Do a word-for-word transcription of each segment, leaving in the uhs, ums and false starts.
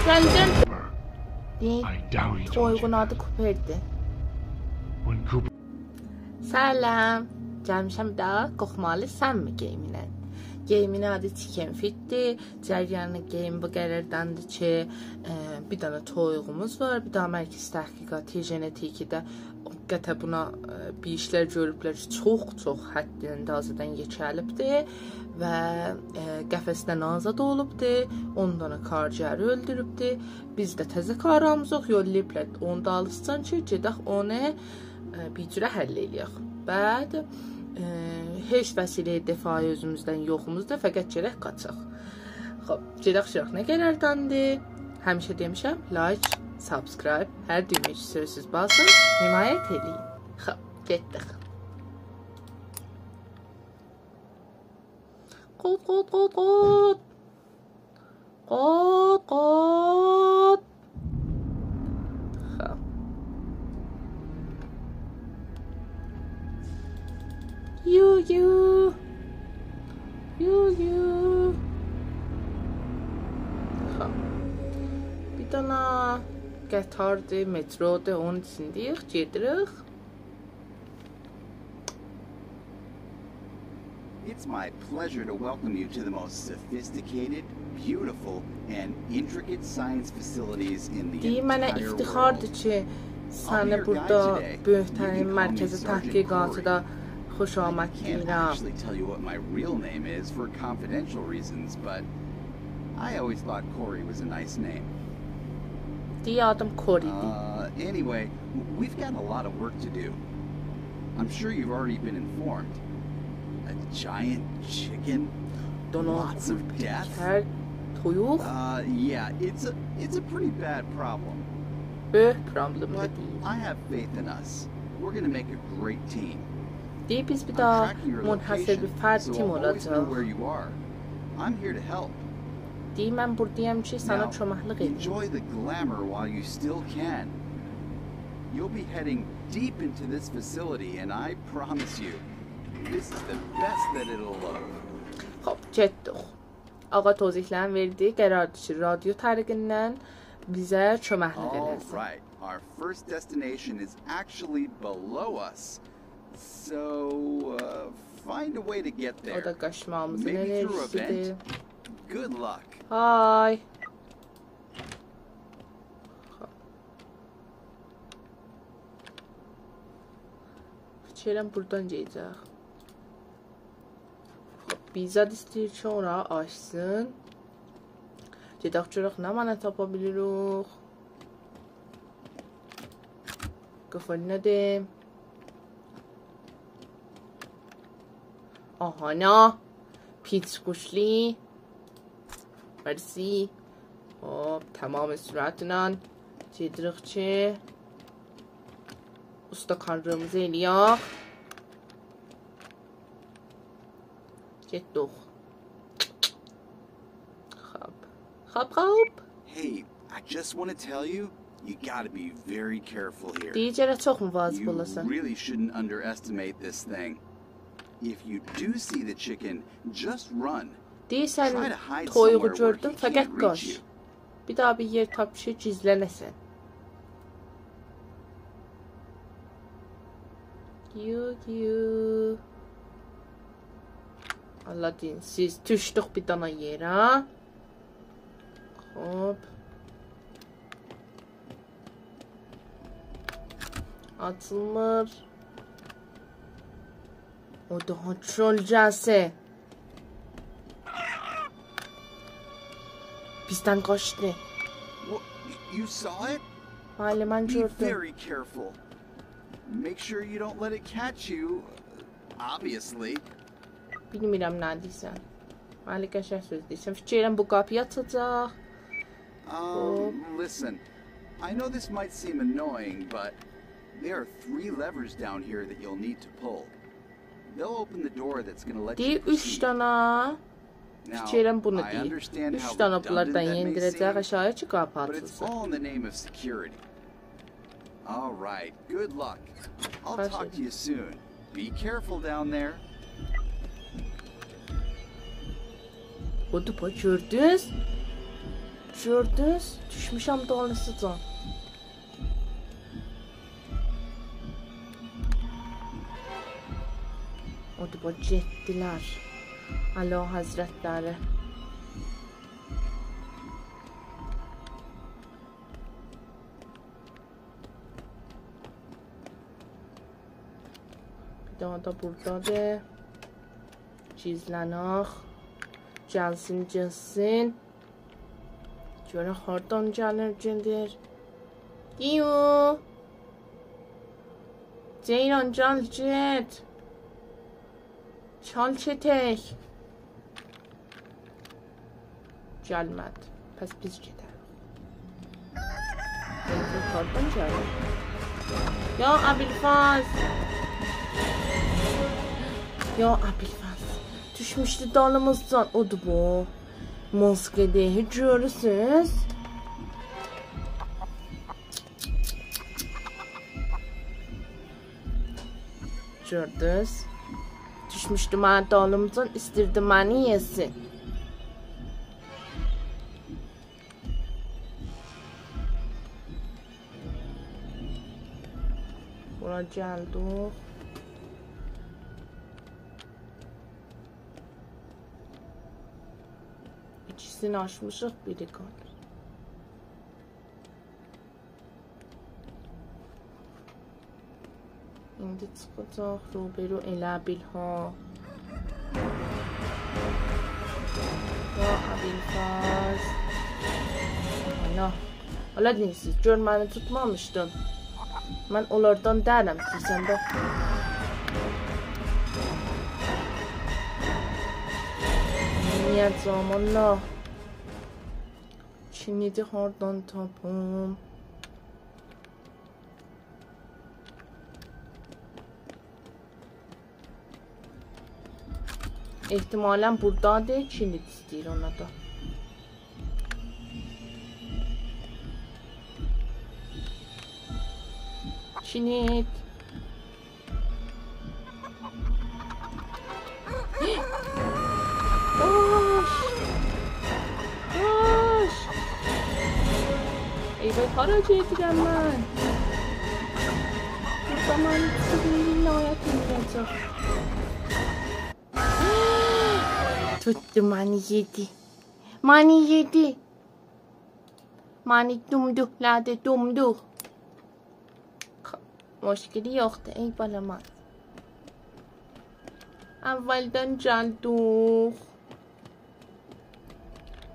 گل، گل. دئیین، I doubt he told you تویوغون آدی that. کوپردی. When Cooper سلام. گلمیشم دا قورخمالی سنمی گیمینن. گیمین آدی Chicken Feedدیر. جریان گیم بو قراردندیر کی، ائ، بیر دنه تویوغوموز وار، بیر دنه مرکز تحقیقاتی ژنتیکی ده قطعا بونا، ائ، بیر ایشلر گؤروبلر کی، چوخ چوخ حددن اندازه‌دن یئکه‌لیبدیر و، ائ، قفسدن آزاد اولوبدور. اون دنه کارگری اؤلدوروبدور. بیز ده تازه کارامیز یوخ، یوللاییبلار اونون دالیسیجان کی، گئدک اونو، ائ، بیر جوره حل ائله‌یک. بعد، ائ، هئچ وسیله‌ی دفاعی اؤزوموزدن یوخوموزدور، فقط گرک قاچاق. خوب، گئدک گؤرک نه قراردندیر. همیشه دئمیشم، لایک، سابسکرایب، هر دویمه کی سؤزسوز باسین، حمایت ائله‌یین. خوب، گئتدیک. قوت، قوت، قوت، قوت. قوت، قوت. خوب. یو، یو. یو، یو. خوب. بیر دنه قطاردیر، مترودور، اونون ایچینده‌ییک، گئدیریک. It's my pleasure to welcome you to the most sophisticated, beautiful, and intricate science facilities in the entire world. دئییر، منه افتخاردیر کی، سنی بورادا بؤیوک‌ترین مرکز تحقیقاتیدا خوش آمد دئییرم. I'll be your guide today. You can call me Sergeant Corey. I can't actually tell you what my real name is for confidential reasons, but I always thought Corey was a nice name. دئییر، آدیم کوری‌دیر. Uh, anyway, w-, we've got a lot of work to do. I'm sure you've already been informed. A giant chicken? دونالد، lots of death? کر-، تویوق. Uh, yeah, it's a, it's a pretty bad problem. بؤیوک پروبلئمدیر. But I have faith in us. We're gonna make a great team. دئییر، بیز بیر دنه منحصر به فرد تیم اولاجاغیق. I'm tracking your location, so I'll always know where you are. I'm here to help. دئییر، من بوردایام کی، سنه کؤمکلیک ائدیم. Now, enjoy the glamour while you still can. You'll be heading deep into this facility, and I promise you, this is the best that it'll look. خوب، گئتدیک. آقا توضیحلرینی وئردی، قراردیر کی، رادیو طریقیندن بیزه کؤمکلیک ائله‌سین. All right, our first destination is actually below us. So, uh, find a way to get there. او دا قاچماغیمیزین انرژی‌سیدیر. Maybe through a vent? Good luck. های. خوب. فیکر ائلیرم بوردان گئده‌جک. خوب، بیر زاد ایسته‌ییر کی، اورانی آچسین. گئدک گؤرک نمنه تاپا بیلیریک. قیفیل نه‌دیر؟ آها، نه؟ پیچ قوشلو. مرسی. خوب، تمام سرعتله گئدیریک کی، اوستاکارلیغیمیزی ائله‌یک. گئتدیک. خوب. خوب، خوب. Hey, I just wanna tell you, you gotta be very careful here. دئییر، گرک چوخ مواظب اولاسان. You really shouldn't underestimate this thing. If you do see the chicken, just run. دئییر، سن تویوغو گؤردون، فقط قاچ. Try to hide somewhere where he can't reach you. بیر داها بیر یئر تاپ کی، گیزلنه‌سن. گیو، گیو. الله دینسیز. دوشدوک بیر دانا یئره. خوب. آچیلمیر. او دا کؤلگه‌سی. بیزدن قاچدی. Wha-، you saw it? بلی، من گؤردوم. Be very careful. Make sure you don't let it catch you, obviously. بیلمیرم نه دئییرسن. بلی، قشنگ سؤز دئییرسن. فیکر ائلیرم بو قاپینی آچاجاق. Um, listen, I know this might seem annoying, but there are three levers down here that you'll need to pull. They'll open the door that's gonna let you proceed. دئییر، اوچ دانا. Now, I understand how redundant that may seem, but it's all in the name of security. فیکر ائلیرم بونو دئییر. اوچ دانا بولاردان یئندیره‌جک آشاغی کی، قاپی آچیلسین. All right, good luck. I'll talk to you soon. Be careful down there. خواهش ائدیرم. بودور، باخ، گؤردونوز؟ گؤردونوز؟ دوشموشم دالیسیجان. اودور بو، گئتدیلر. اعلی‌حضرتلری. بیر دانا دا بوردادیر. گیزلنک. گلسین، گلسین. گؤرک هاردان گلیر، گئدیر. دیو. جئیران، گل، گئت. چال چتک. گلمه‌دی. پس بیز گئدریک. گؤرک هاردان گلیر. یا ابوالفضل. یا ابوالفضل. دوشموشدو دالیمیزجان. اودور بو. ماسکه‌دهی گؤرورسوز؟ گؤردونوز؟ دوشموشدو منیم دالیمجان، ایستیردی منی یئسین. بورا گلدیک. ایکیسینی آچمیشیق، بیری قالیر. ایندی چیخاجاق روبرو ائله بیل ها. یا ابوالفضل. آنا. اولار دئییرسیز، گؤر منی توتمامیشدین. من اونلاردان دئییرم، دئییرسن ده. نییه جامان لا؟ کیمیدی هاردان تاپیم؟ احتمالاً بوردادیر، کیلید ایسته‌ییر اونا دا. کیلید. قاچ! قاچ! ای وای، هارا گئدیرم من؟ بوردا من سیزین نهایت اولدوراجاق. توتدو، منی یئدی. منی یئدی. منی دومدوقلادی، دومدوق. مشکلی یوخدور، ای بالامان. اولدن گلدیک.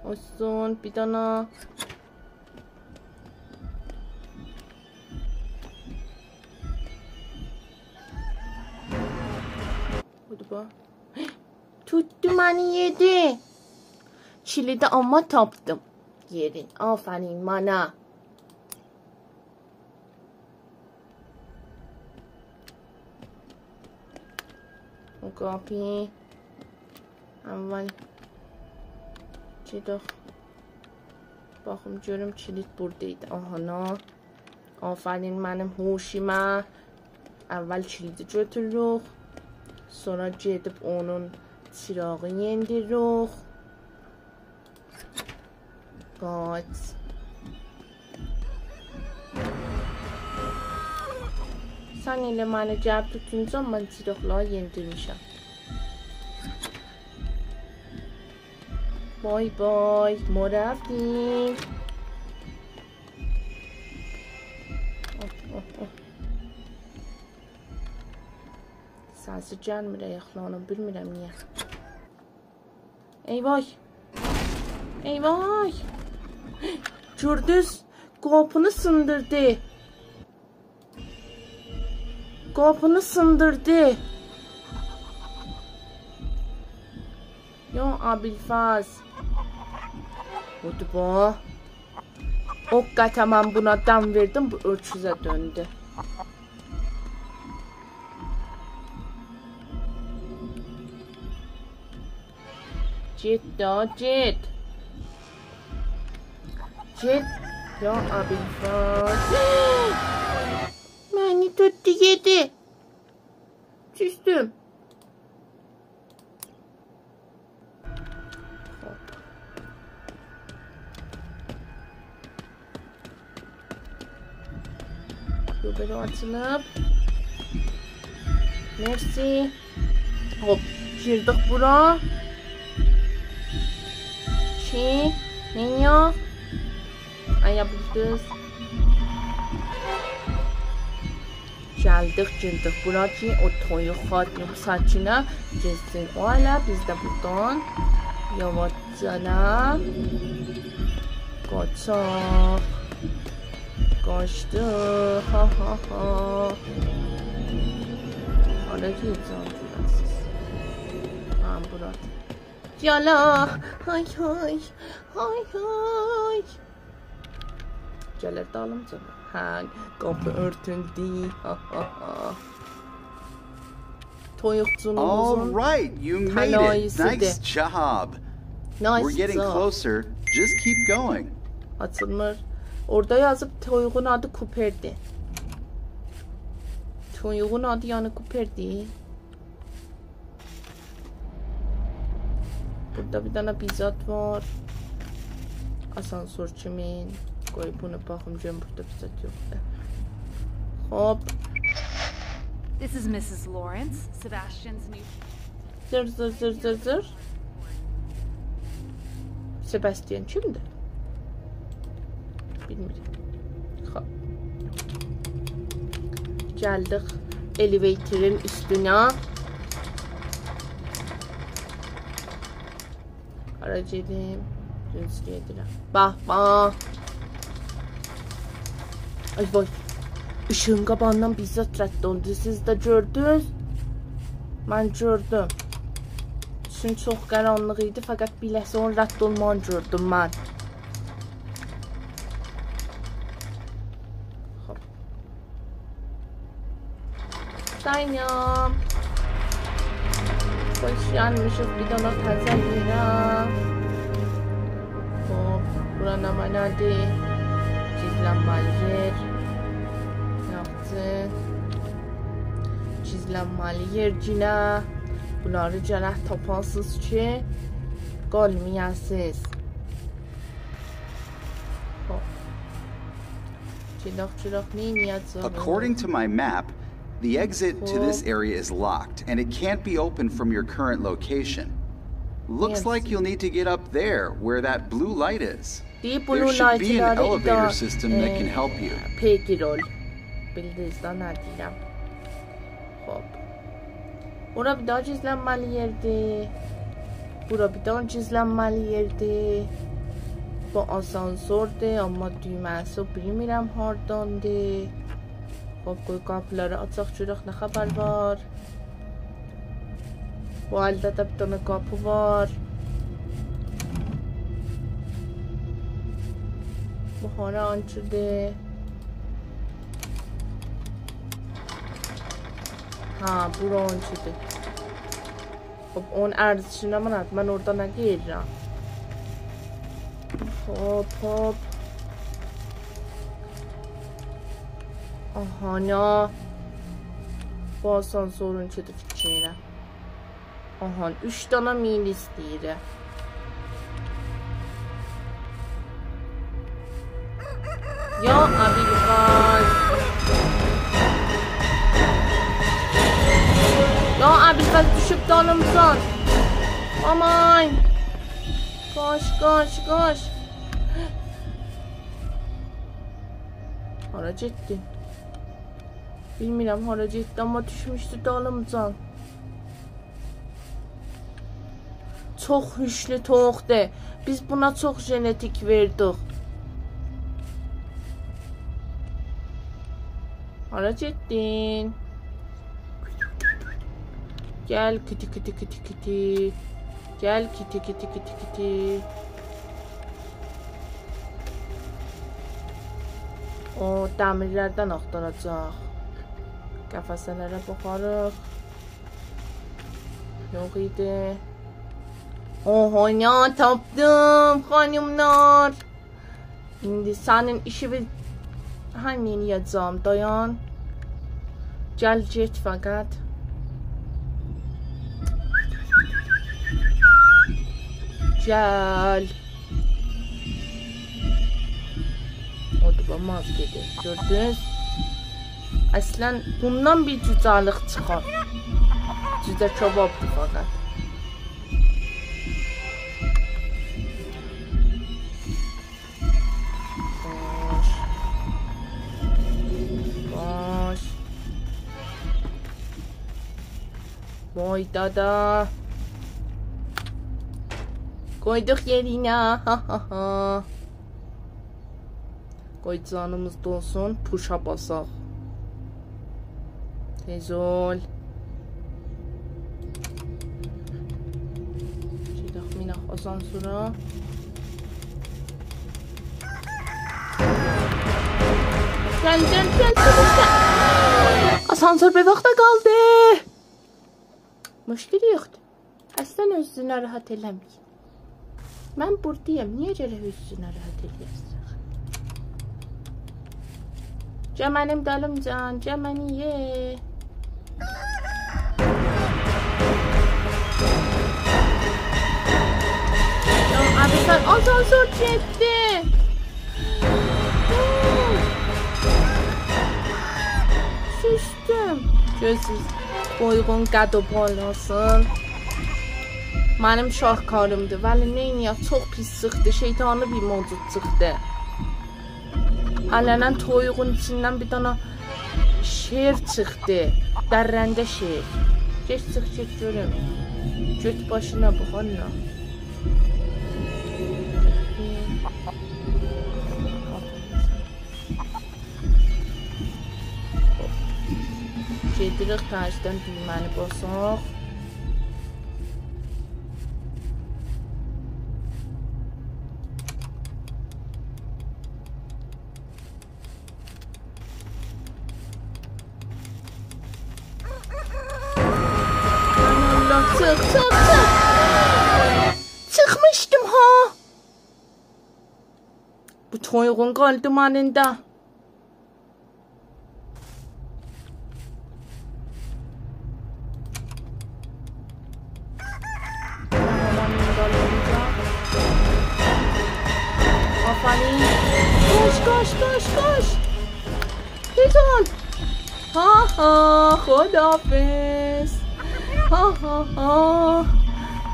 اولسون، بیر دانا. بودور بو. توتدو، منی یئدی. کیلیدی آمما تاپدیم یئرین. آفرین منه. بو قاپی. اول گئدک. باخیم گؤروم کیلید بوردایدی. آها، نه؟ آفرین منیم هوشوما. اول کیلیدی گؤتوروروک. سونرا گئدیب اونون چیراغی یئندیریریک. قاچ. سن ائله منی گلیب توتونجا من چیراغلاری یئندیرمیشم. بای بای، ما رفتیم. اوه، اوه، اوه. سسی گلمیر آیاقلارینین، بیلمیرم نییه. ای وای. ای وای. گؤردونوز؟ قاپینی سیندیردی. قاپینی سیندیردی. یا ابوالفضل. بودور بو. او قدر من بونا دم وئردیم، بو اؤکوزه دؤندو. گئت دا، گئت. گئت. یا ابوالفضل. منی توتدو، یئدی. دوشدوم. خوب. بئله آچیلیب. مرسی. هوپ، گیردیک بورا. کی، نئینیاق؟ آیا بیلدیز؟ گلدیک، گیردیک بورا کی، او تویوق خانیم ساکینه گئتسین. او هله بیز ده بوردان یاواشجانا قاچاق. قاچدی. ها، ها، ها. هارا گئده‌جم گؤره‌سیز؟ ها، بورا. یالا. های، های. های، های. گلیر دالیمجا. هه، قاپی اؤرتولدو. ها، ها، ها. تویوقچولوغوموزون طلایه‌سی‌دیر. All right, you made it. Nice job. Nice job. We're getting closer. Just keep going. آچیلمیر. اورادا یازیب تویوغون آدی کوپردیر. تویوغون آدی یعنی کوپردیر. بوردا بیر دنه بیر زاد وار. آسانسور کیمین. قوی بونو باخیم، گؤروم بوردا بیر زاد یوخدور. خوب. This is Missus Lawrence, Sebastian's new زیر، زیر، زیر، زیر، زیر. سباستیان کیمدیر؟ بیلمیرم. خوب. گلدیک الیویتورون اوستونه. هارا گئدیم؟ دوز گئدیرم. باخ، باخ. آی، وای. ایشیغین قاباغیندان بیر زاد رد اولدو. سیز ده گؤردونوز؟ من گؤردوم. چون چوخ قارانلیق ایدی، فقط بیر لحظه اونون رد اولماغینی گؤردوم من. خوب. سلام. خوش گلمیشیک بیر دنه تازه یئره. خوب، بورا نمنه‌دیر؟ گیزلنمه‌لی یئر. یاخشی. گیزلنمه‌لی یئر گینه. بونلاری گرک تاپاسیز کی، قالمایاسیز. خوب. گئدک، گئدک، نئینیه‌جاغیق؟ According to my map, the exit to this area is locked and it can't be opened from your current location. Looks like you'll need to get up there where that blue light is. دئییر، بلو لایتلاری دا، ائ، پیگیر اول. بیلدینیز ده نه دئییرم. خوب. بورا بیر داها گیزلنمه‌لی یئردیر. بورا بیر داها گیزلنمه‌لی یئردیر. بو آسانسوردور، آمما دویمه‌سی بیلمیرم هارداندیر. خوب، قوی قاپیلاری آچاق گؤرک نه خبر وار. بو الده ده بیر دنه قاپی وار. بو هارانکی‌دیر؟ ها، بورانکی‌دیر. خوب، اونون ارزشی نمنه‌دیر؟ من اورادا نه دئییرم؟ خوب، خوب. آها، نه؟ بو آسانسورونکی‌دیر فیکر ائلیرم. آها، اوچ دنه مین ایسته‌ییر. یا ابوالفضل. یا ابوالفضل، دوشوب دالیمجان. آمان. قاچ، قاچ، قاچ. هارا گئتدی؟ بیلمیرم هارا گئتدی، آمما دوشموشدو دالیمجان. چوخ هوشلو تویوقدور. بیز بونا چوخ ژنتیک وئردیک. هارا گئتدین؟ گل، کیتی، کیتی، کیتی، کیتی. گل، کیتی، کیتی، کیتی، کیتی. او دمیرلردن آختاراجاق. قفسه‌لره باخاریق. یوخ ایدی. اوهو، یا، تاپدیم، خانیملار. ایندی سنین ایشیوی، هه، نئینیه‌جم، دایان. گل، گئت فقط. گل. او دا باخ، ماز گئدیر. گؤردونوز؟ اصلاً بوندان بیر جوجه‌لیک چیخار. جوجه کبابدیر فقط. باش. باش. وای دادا. قویدوق یئرینه. ها، ها، ها. قوی جانیمیز دولسون، پوشا باساق. تئز اول. گئدک، مینک آسانسورا. گل، گل، گل، سور اوسته. آسانسور بیر واختا قالدی. مشکل یوخدور. اصلاً اؤزونو ناراحت ائله‌میر. من بوردایام. نییه گرک اؤزونو ناراحت ائله‌یه‌سن؟ گل منیم دالیمجان، گل منی یئ. یا ابوالفضل، آسانسور گئتدی. سوسدوم. گؤزسوز. قویغون قد و پالاسین. منیم شاهکاریمدیر. ولی نئینیه‌ک؟ چوخ پیس چیخدی. شیطانی بیر موجود چیخدی. علناً تویوغون ایچیندن بیر دانا شیر چیخدی. درنده شیر. گئت چیخ، گئت گؤروم. گؤت باشینا باخ، آننا. گئدیریک، ترسدن دویمه‌نی باساق. آی الله، چیخ، چیخ، چیخ. چیخمیشدیم ها. بو تویوغون قالدی منینده. آفرین. قوش، قوش، قوش، قوش. تئز اول. ها ها، خداحافظ. ها ها ها.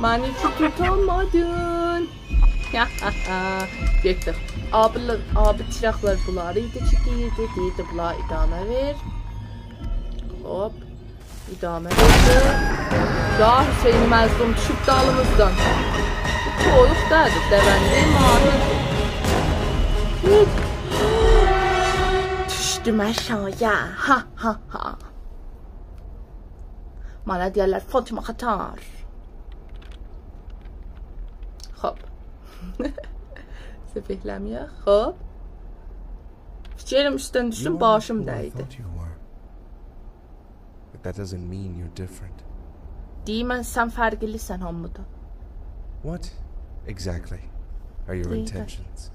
منی کی توتامادین. گئتدیک. آبی، آبی چیراقلار بونلار ایدی کی، دئییردی، دئییردی، بونلارا ادامه وئر. خوب، ادامه وئردی. یا حسین مظلوم دوشوب دالیمیزدان. بو تویوق دئییل، دوونده ماهیردیر. هئچ. دوشدوم آشاغییا. ها ها ها. منه دئیرلر فاطمه خطر. خوب. سفیه‌له‌مه‌یک. خوب. فیکر ائلیرم اوستدن دوشدوم، باشیم دیدی. You are who I thought you were. But that doesn't mean you're different. دئییر، من، سن فرقلی‌سن هامیدان. What exactly are your intentions?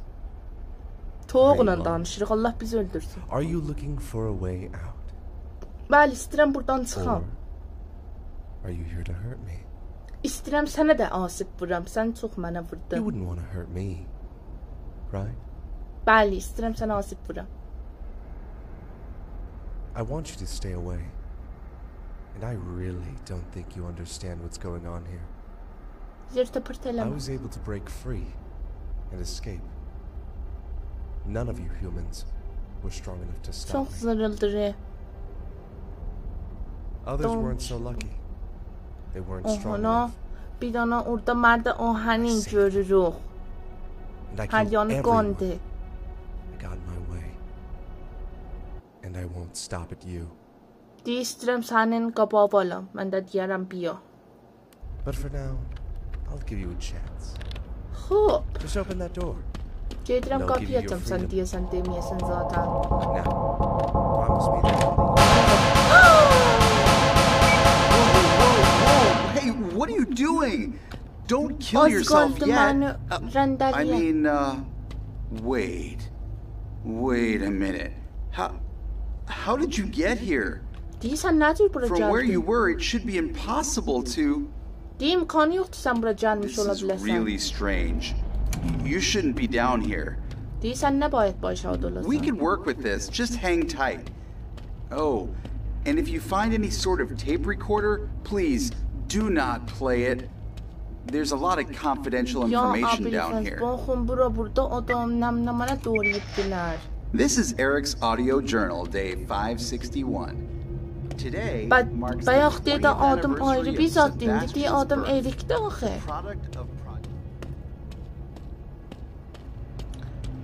تویوقلا دانیشیریق، الله بیزی اؤلدورسون. Are you looking for a way out? بلی، ایسته‌ییرم بوردان چیخام. Or are you here to hurt me? ایسته‌ییرم سنه ده آسیب وورام. سن چوخ منه ووردون. You wouldn't want to hurt me, right? بلی، ایسته‌ییرم سنه آسیب وورام. I want you to stay away. And I really don't think you understand what's going on here. زیرت و پرت ائله‌مه. I was able to break free and escape. None of you humans were strong enough to stop me. چوخ زیریلدیری. Others weren't so lucky. They weren't strong enough. آهانا، بیر دانا اورادا مرد آهنین گؤروروک. I saved them. And I killed everyone. هر یانی قاندی. I got my way. And I won't stop at you. دئییر، ایسته‌ییرم سنین قاباغی آلام. من ده دئیه‌رم، بیا. But for now, I'll give you a chance. خوب. Just open that door. گئدیرم قاپی‌یی آچام، سن دئیه‌سن، دئمه‌یه‌سن ذاتاً. And I'll give you your freedom. Now, promise me that you'll leave. Whoa, whoa, whoa, whoa. Hey, what are you doing? Don't kill yourself yet. آز قالدی منی رنده‌له‌یه. Uh, I mean, uh, wait. Wait a minute. How, how did you get here? دئییر، سن نه جور بورا گلدین؟ From where you were, it should be impossible to. دئییر، امکانی یوخدور سن بورا گلمیش اولا بیله‌سن. This is really strange. You shouldn't be down here. دئییر، سن نباید بو آشاغیدا اولاسان. We can work with this. Just hang tight. Oh, and if you find any sort of tape recorder, please do not play it. There's a lot of confidential information down here. یا ابوالفضل، باخین بورا، بوردا آدام نمنه‌منه دوغراییبدیلار. This is Eric's audio journal, day five sixty-one. Today marks the twentieth anniversary of Sebastian's birth, the product of Project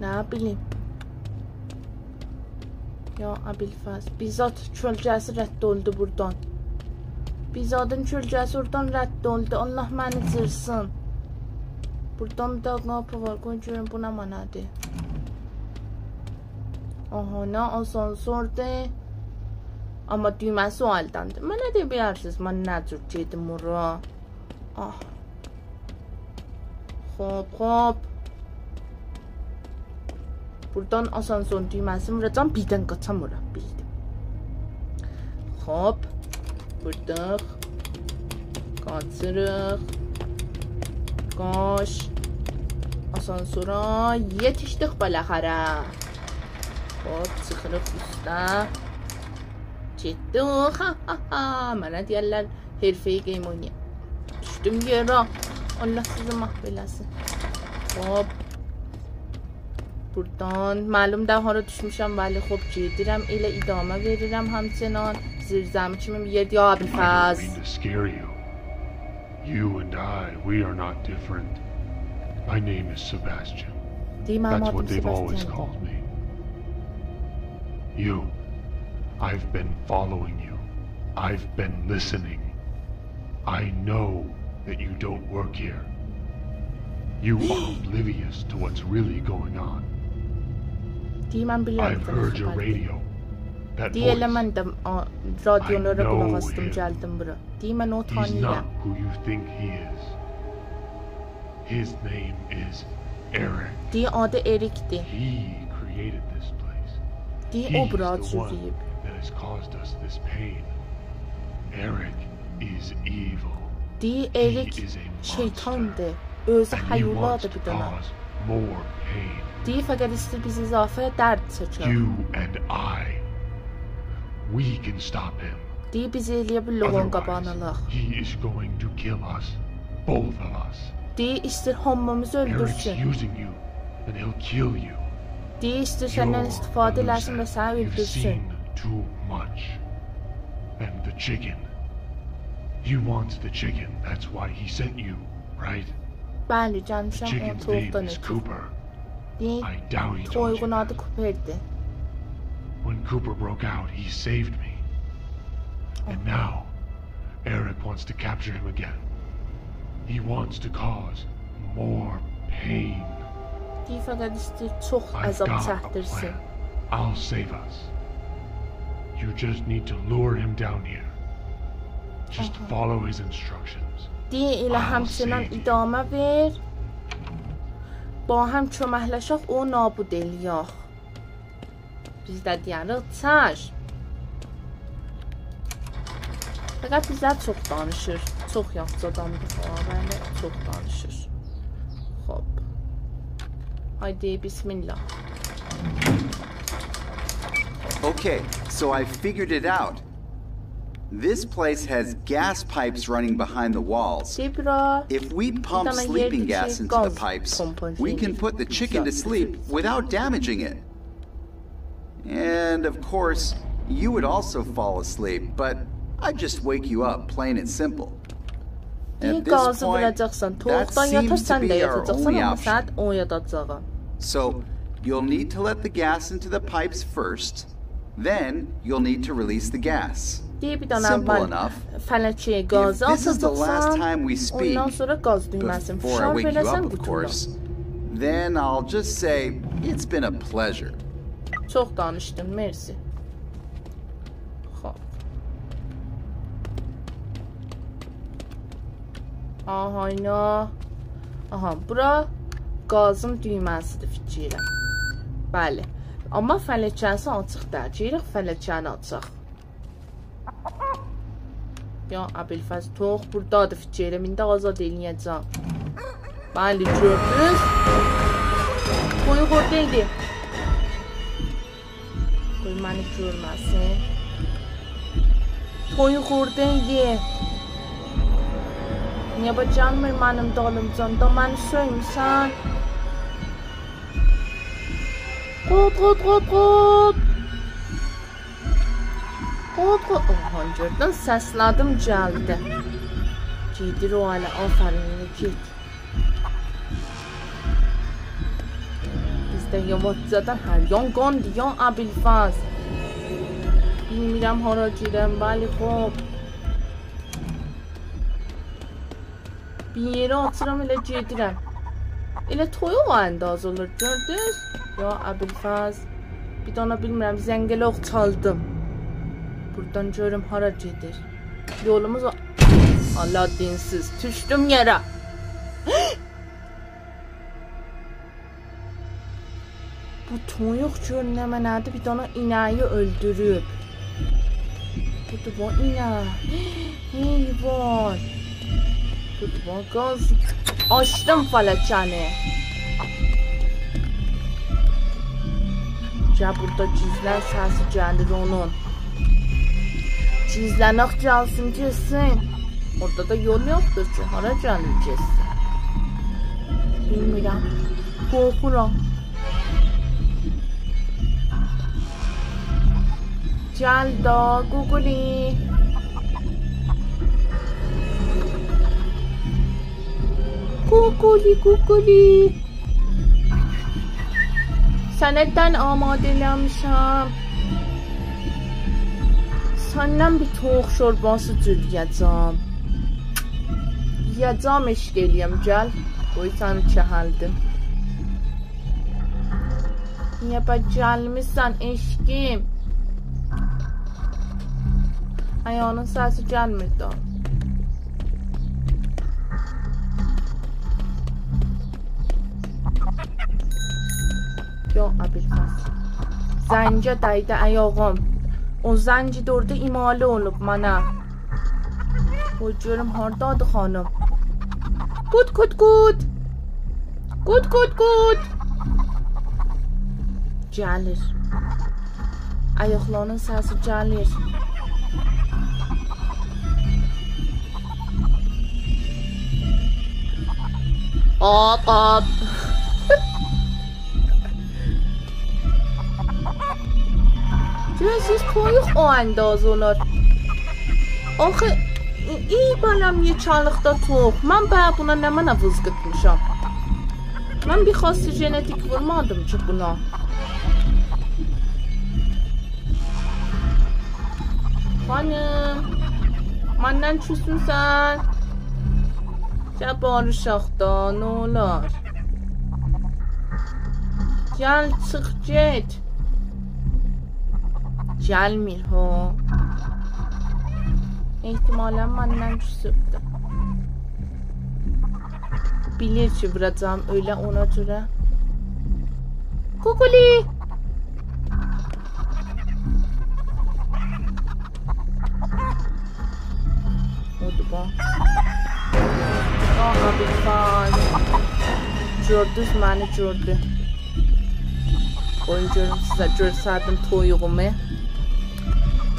نه بیلیم. یا ابوالفضل، بیر زاد کؤلگه‌سی رد اولدو بوردان. بیر زادین کؤلگه‌سی اورادان رد اولدو. الله منی جیرسین. بوردان بیر دانا قاپی وار. قوی گؤروم بو نمنه‌دیر. آها، نه آسانسوردور. آمما دویمه‌سی او الده‌دیر. منه دئیه بیلرسینیز، من نه جور گئدیم اورا؟ آه. خوب، خوب. بوردان آسانسورون دویمه‌سینی ووراجاغام، بیردن قاچام اورا، بیلدیم. خوب. ووردوق. قاچیریق. قاچ. آسانسورا یئتیشدیک بالاخره. خوب، چیخیریق اوسته. گئتدیک. ها، ها، ها. منه دئیرلر، حرفه‌ای گیم اوینایام. دوشدوم یئره. الله سیزی محو ائله‌سین. خوب. بوردان. معلوم دئییل هارا دوشموشم، ولی خوب گئدیرم. ائله ادامه وئریرم همچنان. زیرزمی کیمی بیر یئرده‌دیر. یا I don't ابوالفضل. Mean to scare you. You and I, we are not different. My name is Sebastian. دئییر منیم آدیم سباستیاندیر. That's what they've always called me. You, I've been following you. I've been listening. I know that you don't work here. You are oblivious to what's really going on. دئییر من بیلیرم. I've heard your radio. That voice. دئییر ائله من ده، آ، رادیولارا قولاق آسدیم، گلدیم بورا. I know him. دئییر من اونو تانیییرام. He's not who you think he is. His name is Eric. دئییر آدی اریکدیر. He created this place. دئییر او بورا جوزویوب. He's the one that has caused us this pain. Eric is evil. دئییر اریک شیطاندیر. He is a monster. اؤزو حیولادیر بیر دنه. And he wants to cause more pain. دئییر فقط ایسته‌ییر بیز اضافه درد چکک. You and I, we can stop him. دئییر بیز ائلیه بیلیریک اونون قاباغینی آلاق. Otherwise, he is going to kill us, both of us. دئییر ایسته‌ییر هامیمیزی اؤلدورسون. Eric's using you, and he'll kill you. دئییر ایسته‌ییر سندن استفاده ائله‌سین و سنی اؤلدورسون. You're a loser. You've seen too much. And the chicken. He wants the chicken. That's why he sent you, right? بلی، گلمیشم اونو تویوقدان اؤتورو. The chicken's name is Cooper. I doubt he told you that. دئییر تویوغون آدی کوپردیر. When Cooper broke out, he saved me. And now, Eric wants to capture him again. He wants to cause more pain. دئییر فقط ایسته‌ییر چوخ عذاب چکدیرسین. I've got a plan. I'll save us. You just need to lure him down here. Just follow his instructions. I'll save you. دئییر ائله همچنان ادامه وئر. باهم کؤمکلشک، اونو نابود ائلیک. بیز ده دئیه‌ریک، چشم. فقط بیزه چوخ دانیشیر. چوخ یاخشی آدامدیر بو، بلی، چوخ دانیشیر. خوب. هایدی، بسم‌الله. Okay, so I figured it out. This place has gas pipes running behind the walls. دئییر بورا بیر دنه یئردیر کی، گاز پومپا زنجیری. If we pump sleeping gas into the pipes, we can put the chicken to sleep without damaging it. And of course, you would also fall asleep, but I'd just wake you up, plain and simple. At this point, that seems to be our only option. دئییر گازی ووراجاقسان، تویوقدان یاتار، سن ده یاتاجاقسان، آمما ساعات اون یاتاجاغام. So, you'll need to let the gas into the pipes first, then you'll need to release the gas. Simple enough. دئییر بیر دنه اول فلکه‌یه گازی آتاجاقسان، اوندان سونرا گاز دویمه‌سینی فشار وئره‌سن، قوتولار. Simple enough. If this is the last time we speak before I wake you up, of course, then I'll just say it's been a pleasure. چوخ دانیشدین، مرسی. خوب. آها، اینا. آها، بورا گازین دویمه‌سیدیر، فیکیر ائلیرم. بلی. آمما فلکه‌سی آچیق دئییل. گئدیریک فلکه‌نی آچاق. یا ابوالفضل، تویوق بوردادیر، فیکیر ائلیرم. ایندی آزاد ائلیه‌جم. بلی، گؤردونوز. تویوق اوردایدی. قوی منی گؤرمه‌سین. تویوق اوردایدی. نییه بو گلمیر منیم دالیمجان؟ دا منی سؤیموسن؟ قوت، قوت، قوت، قوت. قوت، قوت. اوها، گؤردون، سسله‌دیم، گلدی. گئدیر او هله، آفرین، گئت. بیز ده یاواشجادان هر یان قاندی، یا ابوالفضل. بیلمیرم هارا گئدم، ولی خوب. بیر یئری آچیرام، ائله گئدیرم. ائله تویوق انداز اولور، گؤردونوز؟ یا ابوالفضل. بیر دانا بیلمیرم، زنگلوق چالدیم. بوردان گؤروم هارا گئدیر. یولوموز او. الله، دینسیز. دوشدوم یئره. بو تویوق گؤر نمنه‌دیر، بیر دانا اینه‌یی اؤلدوروب. بودور بو اینک. حیوان. بودور بو قاز. آچدیم فلکه‌نی. گل بوردا گیزلن، سسی گلیر اونون. گیزلنک، گلسین، گئتسین. اورادا دا یول یوخدور کی، هارا گلیر گئتسین؟ بیلمیرم. قورخورام. گل دا، قوقولی. قوقولی، قوقولی. سنه دن آماده ائله‌میشم. سندن بیر تویوق شورباسی جورله‌یه‌جم. یئیه‌جم، عشق ائله‌یم، گل. قوی سنی چهلدیم. نییه به گلمیرسن، عشقیم؟ آیاغینین سسی گلمیر دا. یا ابوالفضل. زنگه دَیدی آیاغیم. او زنگ ده اورادا ایمالی اولوب منه. قوی گؤروم هاردادیر خانیم. قوت، قوت، قوت. قوت، قوت، قوت. گلیر. آیاقلارینین سسی گلیر. آب، آب. گؤرورسوز، تویوق او اندازه اولار. آخی، ای، ای، بلم، یئکه‌لیکده تویوق. من به بونا نمنه ویزقیتمیشام؟ من بیر خاص ژنتیک وورمادیم کی بونا. خانیم، مندن کوسموسن؟ گل باریشاق دا، نه اولار؟ گل، چیخ، گئت. گلمیر ها. احتمالاً مندن کوسوبدور. بیلیر کی ووراجاغام، اؤیله اونا گؤره. قوقولی! اودور بو. آها، بیر فان. گؤردونوز، منی گؤردو. قویون گؤروم سیزه گؤرسدیم تویوغومو.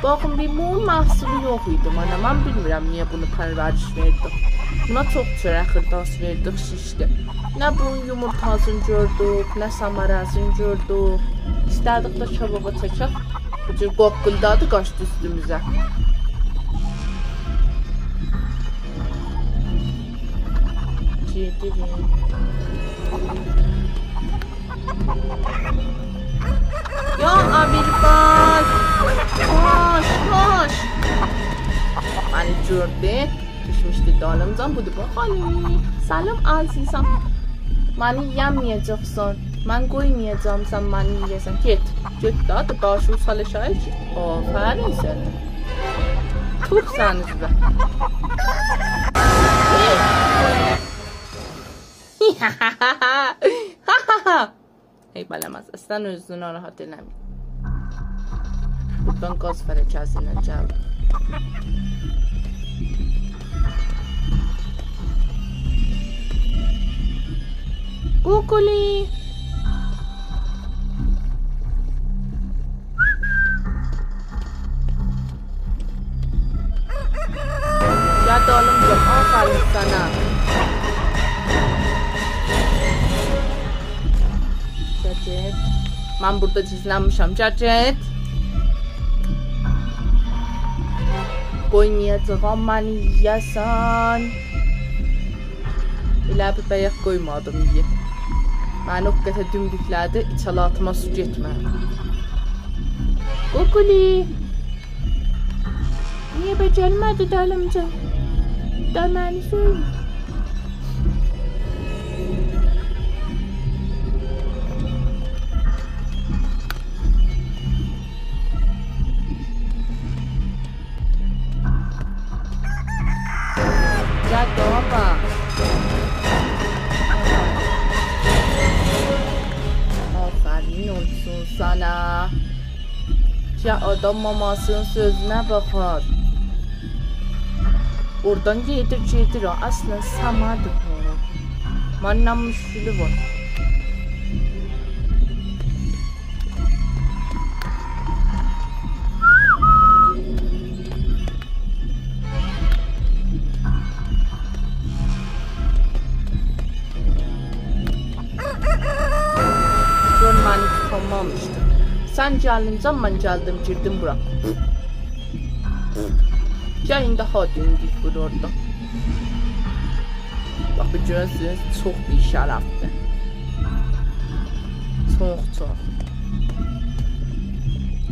باخین، بیر بونون محصولو یوخ ایدی منه. من بیلمیرم نییه بونو پرورش وئردیک. بونا چوخ چؤرک خیرداسی وئردیک، شیشدی. نه بونون یومورتاسینی گؤردوک، نه ثمره‌سینی گؤردوک. ایسته‌دیک ده کبابا چکک. بو جور قوققولدادی، قاچدی اوستوموزه. گئدیرم. یا ابوالفضل! قاچ، قاچ! منی گؤردو. دوشموشدو دالیمجان، بودور باخ، خانیم. سلام، عزیزم. منی یئمه‌یه‌جکسن. من قویمایاجاغام سن منی یئیه‌سن. گئت، گئت دا، دا داشی اوچال آشاغی کی. آفرین سنه. توف سنین اوزووه. ای، بله‌مز، اصلاً اؤزونو ناراحت ائله‌میر. بوردان گاز فلکه‌سیندن گلدی. قوقولی! من بوردا گیزلنمیشم. گل، گئت. قویمایاجاغام منی یئیه‌سن. ائله بیل بایاق قویمادیم یئیه. منی او قدر دومبوکله‌دی، ایچالاتیما سو گئتمه‌دی. قوقولی. نییه بئجرمه‌دی دلیمجه؟ دا منی سؤیمور. گل، بابا. آفرین اولسون سنه. یا آدام ماماسینین سؤزونه باخار. اورادان گئدیر، گئدیر او. اصلاً سمه‌دیر بو. منله مشکلی وار. گؤر، منی توتانمامیشدی. سن گلینجه من گلدیم، گیردیم بورا. گل، ایندی ها دومبوک وور اورادان. باخ، بو گؤرورسونوز، چوخ بی‌شرفدیر. چوخ، چوخ.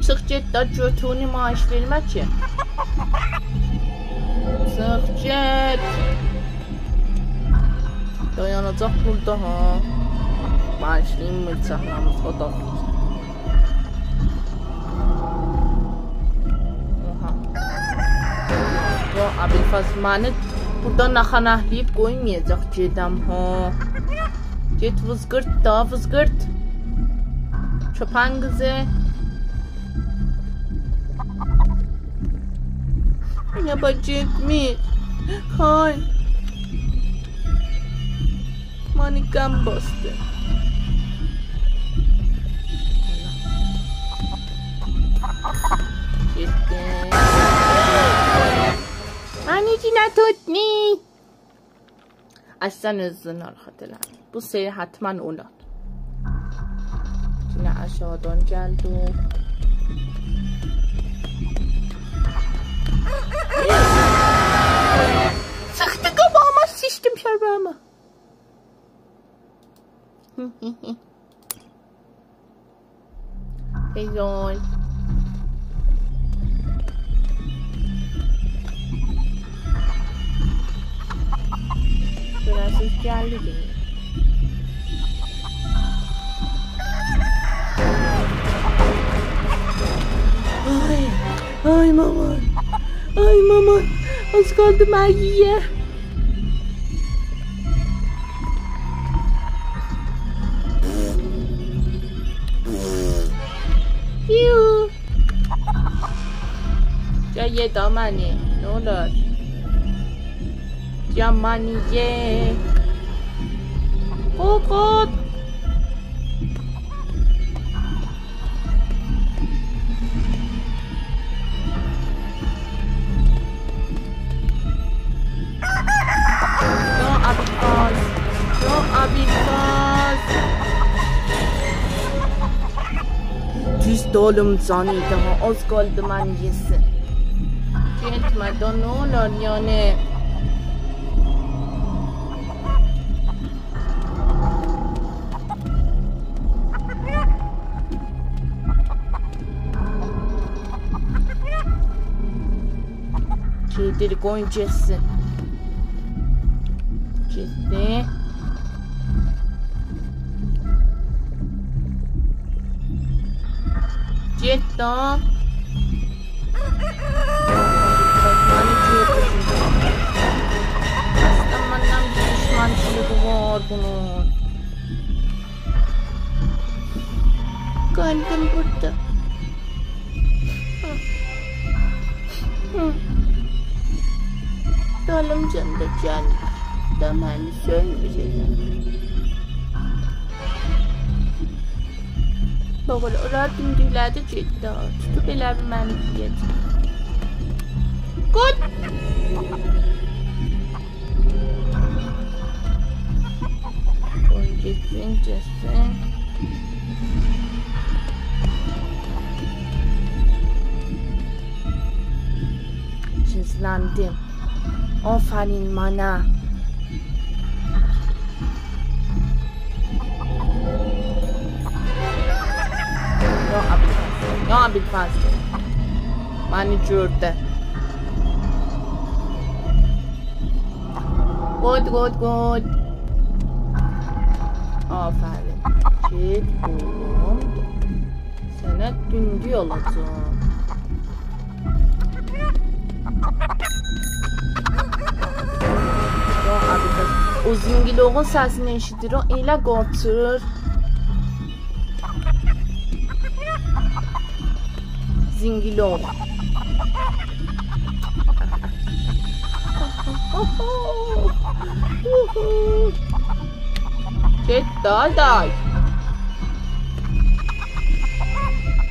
چیخ گئت دا، گؤتونو نمایش وئرمه کی. چیخ گئت. دایاناجاق بوردا ها. باشلایین میلچاقلاریمیز، او دا. اوها. یا ابوالفضل، منی بوردا ناخنه‌له‌ییب قویمایاجاق گئدم ها. گئت ویزقیرت دا، ویزقیرت. کؤپک قیزی. یا باخ، گئتمیر. های. منی غم باسدی. گئتدی. منی یئنه توتدو. اصلاً اؤزونو ناراحت ائله‌میر. بو سری حتماً اولار. یئنه آشاغیدان گلدی او. چیخدی قاباغیما، سیچدیم شرباغیما. تئز اول. گؤره‌سیز گلدی. آی، آی مامان. آی مامان. آز قالدی منی یئیه. یو. گل یئ دا منی، نه اولور؟ گل منی یئ. قورخ، قورخ. یا ابوالفضل، یا ابوالفضل. دوز دالیمجان ایدی ها، آز قالدی منی یئسین. گئتمه دا، نه اولار یعنی؟ گئدیر، قویون گئتسین. گئتدی. گئت دا. منی گؤردو. اصلاً منن بیر دوشمنچیلیگی وار بونون. قالدیم بوردا. دالیمجان دا گلمیر. دا منی سؤیمور ائله. باخ، اولار دومبوکله‌دی گئتدی ها. توتوب ائله بیل منی یئیه‌جک. قوی. قوی گئتسین، گئتسین. گیزلندیم. آفرین منه. یا ابوالفضل. یا ابوالفضل. منی گؤردو. گود، گود، گود. آفرین. گئت، اوغلوم. سنه دوندوک اولاجاغام. یا ابوالفضل. او زینگیلوغون سسینی ائشیدیر، او ائله قورخور. زینگیلوغ. گئت دای، دای.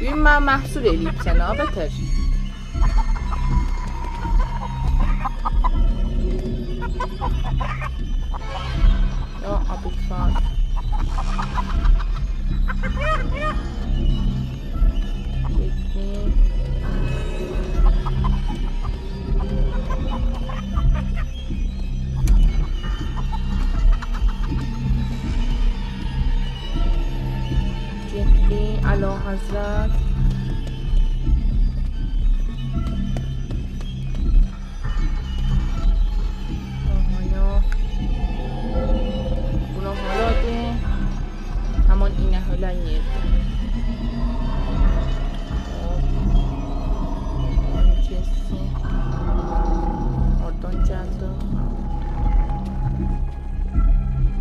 بو گون منی محصور ائله‌ییب سنه، ها، بتر. یا ابوالفضل. گئتدی. گئتدی، اعلیحضرت. آها، یا. بورا هارادیر؟ همان اینک اؤلن یئردیر. هوپ. اونون کسدی. اورادان گلدی.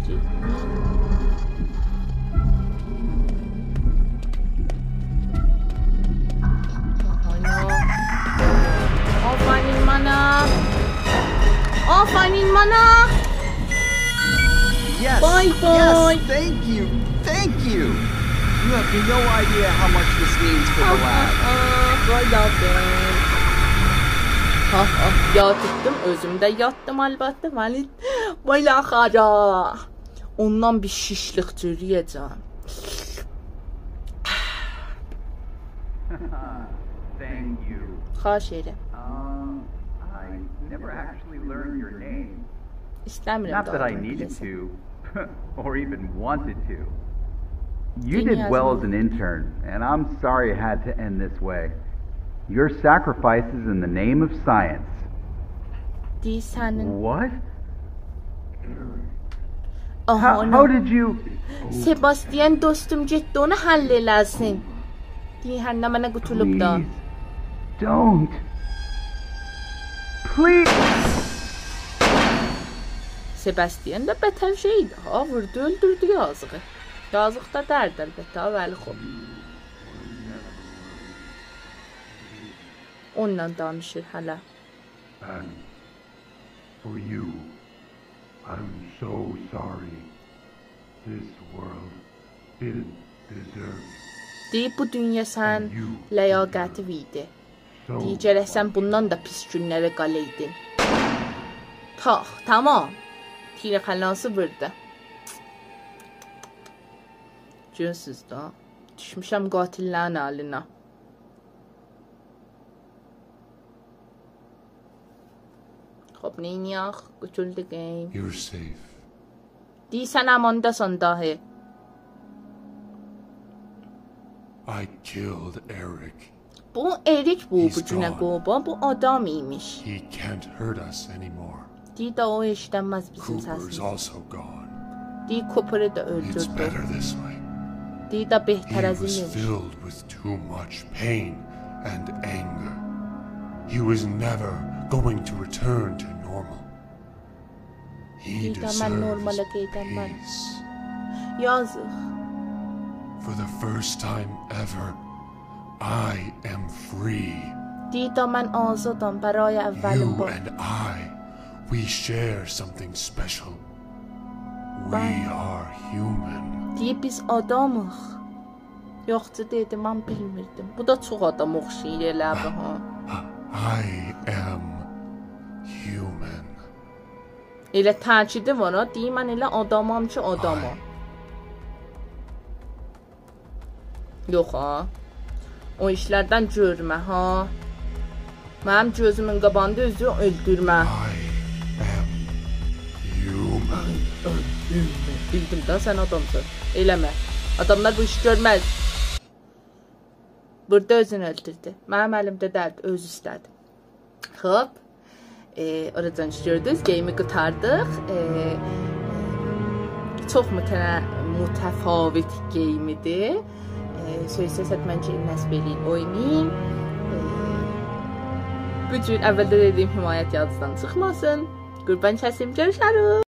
گئتدی. آها، یا. آفرین منه. آفرین منه. Yes, بای بای. Yes, thank you, thank you. You have no idea how much this means for the lab. آه، آه، آه، بای بای. آه، آه، یاتدیم، اؤزوم ده یاتدیم البته، ولی بالاخره. اوندان بیر شیشلیک جورله‌یه‌جم. Thank you. خواهش ائدیرم. Um, I never actually learned your name. ایسته‌میرم. Not that I needed to, or even wanted to. You did well as an intern, and I'm sorry it had to end this way. Your sacrifices in the name of science. دئییر سنین. What? آها، آنا. How, how did you... سباستین دوستوم گئتدی اونو حل ائله‌سین. دئییر هر نمنه قوتولوب دا. Please don't. Please. سباستین ده بتر شئیدی ها، ووردو، اؤلدوردو یازیغی. یازیق دا دئییردی البته، ولی خوب. اونونلا دانیشیر هله. And for you, I'm so sorry. This world didn't deserve you. دئییر، بو دونیا سن لیاقتیوی ایدی. دئییر، گرک سن بوندان دا پیس گونلره قالایدین. تاخ، تمام. تیر خلاصی ووردو. گؤرورسوز دا. دوشموشم قاتل‌لرین الینه. خب، نئینیه‌ک؟ قوتولدو گیم. You're safe. دئییر سن امانداسان داهی. I killed Eric. بو اریک بو، بو گونه قوبان، بو آدام ایمیش. He's gone. He can't hurt us anymore. دئییر دا او ائشیدنمز بیزیم سسیمیزی. Cooper's also gone. دئییر کوپری ده اؤلدوردو. It's better this way. دئییر دا بهتر از این ایمیش. He was filled with too much pain and anger. He was never going to return to normal. He deserves peace. دئییر دا من نورمالا قاییدام، من. یازیق. For the first time ever, I am free. دئییر دا من آزادام، برای اولین بار. You and I, we share something special. We are human. دئییر بیز آدامیق. یوخ، دئدی، من بیلمیردیم. بو دا چوخ آداما اوخشاییر ائله بو، ها. I am human. ائله تأکیدی وار ها، دئییر من ائله آدامام کی، آدامام. I یوخ ها. او ایشلردن گؤرمه ها. منیم گؤزومون قاباغیندا اؤزو اؤلدورمه. I am human. بیلدیم ده، سن آدامسان. ائله‌مه. آداملار بو ایشی گؤرمز. بورادا اؤزونو اؤلدوردو. منیم الیمده دئییلدی، اؤزو ایسته‌دی. خوب. ائ، اوراجان کی گؤردونوز، گیمی قوتاردیق. ائ، چوخ متنه-، متفاوت گیم ایدی. ائ، سؤز سس ائتمن کی، نصب ائله‌یین، اوینایین. ائ، بو جور اولده دئدیگیم حمایت یادینیزدان چیخماسین. قوربان کسیم، گؤروشریک.